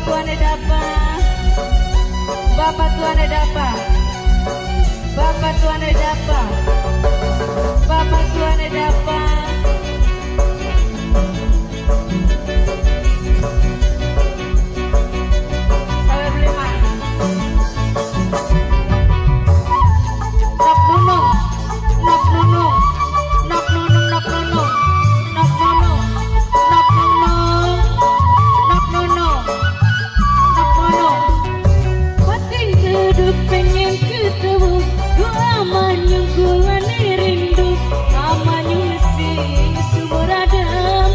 Tuane dapa, Bapak Tuane dapa, Bapak Tuane dapa, Bapak Tuane dapa. Sawer lima. Nok nunung, nok nunung, nok nunung, nok nunung, nok nunung, nok nunung, nok nunung, nok nunung. Batin duduk pengen ketemu, doa manyung kulane rindu, amanyung sing sumur adem,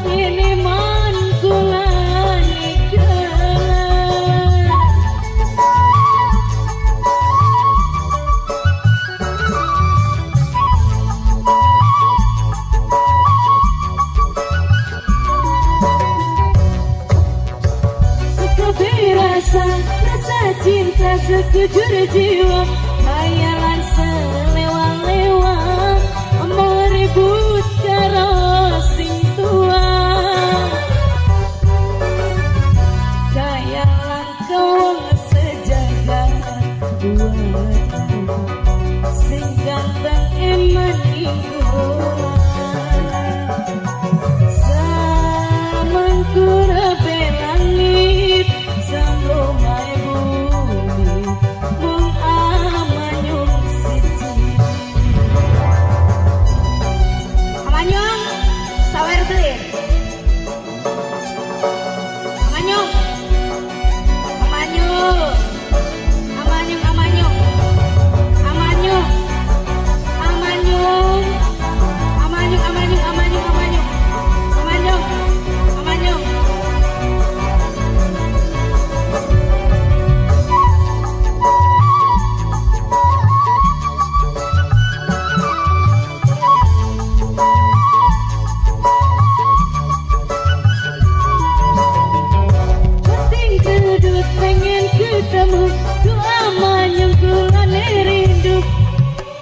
ini man kulane galan. Sekabe rasa, rasa cinta sekujur jiwa, khayalan selewa-lewa, mau ribut karo sing tua. Khayalan kawang sejagat buatan, sing ganteng eman ingkulan. Samangkurabe langit, samlumae bumi, mung amanyung siji. Amanyung sawer belir. Amanyung, amanyung, amanyung, amanyung, amanyung, amanyung, amanyung, amanyung, amanyung, amanyung, amanyung, amanyung. Penting duduk pengen ketemu, doa manyung kulane rindu.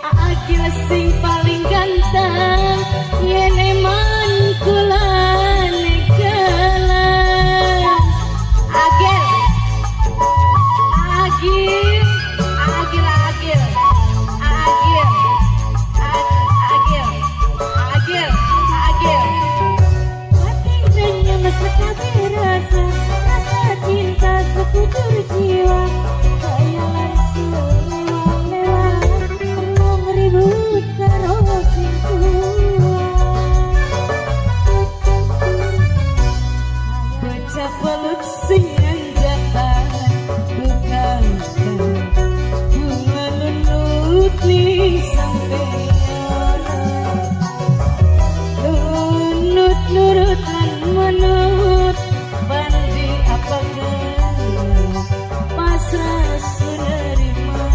Akil sing paling ganteng, yen eman kulane galan. Agil, agil, agil, agil, agil, agil, agil, agil. Batin renyam sekabe rasa, rasa cinta sekujur jiwa, khayalan selewa-lewa, mung ribut karo sing tua. Bocah peluk sing jatan bukan bunga nunut ning sampeyan. Nunut nurut lan menut, bandi apa kena pasrah sunerima.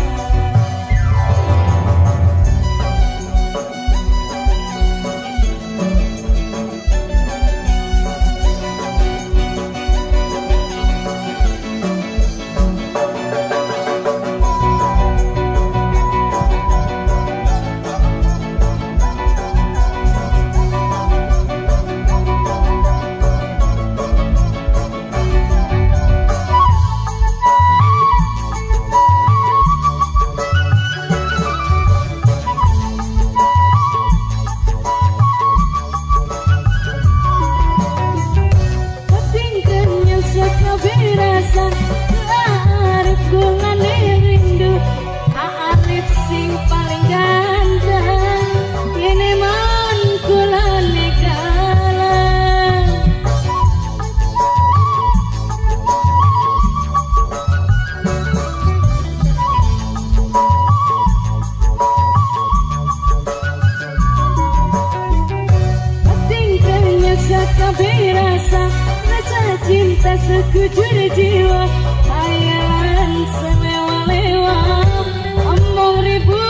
Batin kenyal sekabe rasa, arep kulane rindu. Arif sing paling ganteng, yen eman kulane galan. Batin kenyal sekabe rasa, rasa cinta sekujur jiwa, khayalan selewa-lewa, omong ribut.